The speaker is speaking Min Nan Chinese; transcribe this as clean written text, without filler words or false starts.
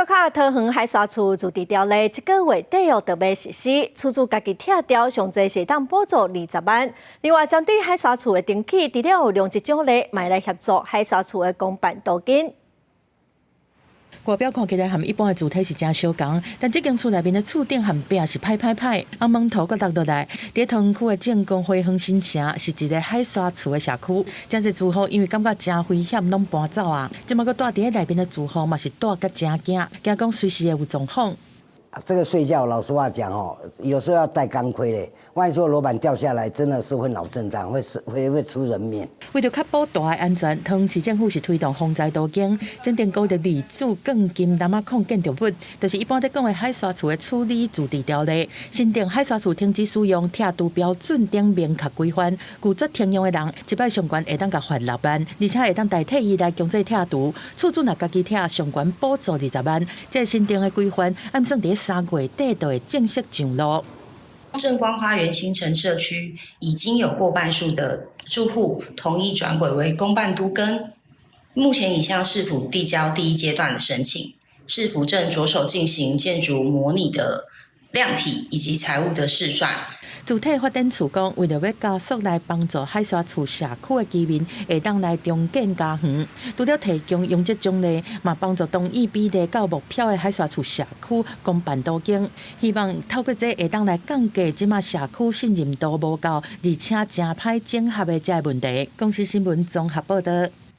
閣較桃園海沙厝自治條例，這個月底哦就欲實施，厝主家己拆掉，上濟是會當補助20萬。另外，針對海沙厝的登記，除了有量質獎勵，嘛會來協助海沙厝的公辦都更。外表看起來和一般的厝體是誠相仝，但這間厝內面的厝頂和壁是歹歹歹，啊門頭閣落落來。佇桃園區的正光花園新城是一个海沙厝的社區，誠濟住戶因為感覺誠危險，攏搬走啊。這馬閣蹛佇咧內面的住戶嘛是蹛甲誠驚，驚講隨時會有狀況。這個睡覺，老實話講哦，有時候要戴鋼盔咧，萬一說樓板掉下來，真的是會腦震盪，會死，會出人命。為著確保大的安全，桃園市政府是推動防災都更，整定鼓勵業主鋼筋籠仔控建築物，就是一般咧講的海沙厝的處理自治條例，新訂海沙厝停止使用拆除標準等明確規範，拒絕停用的人，一擺上懸會當共罰6萬，而且會當代替伊來強制拆除。厝主若家己拆，上懸補助20萬。這个新訂的規範，按算佇3月底就會正式上路。正光花園新城社區已經有過半數的住戶同意轉軌為公辦都更，目前已向市府遞交第一階段的申請，市府正着手進行建築模擬的量體以及財務的試算。主體發展處講，為著欲加速來幫助海沙厝社區的居民會當來重建家園，除了提供容積獎勵，嘛幫助同意比例到目標的海沙厝社區公辦都更，希望透過這會當來降低這馬社區信任度無夠，而且誠歹整合的這个問題。公視新聞綜合報導。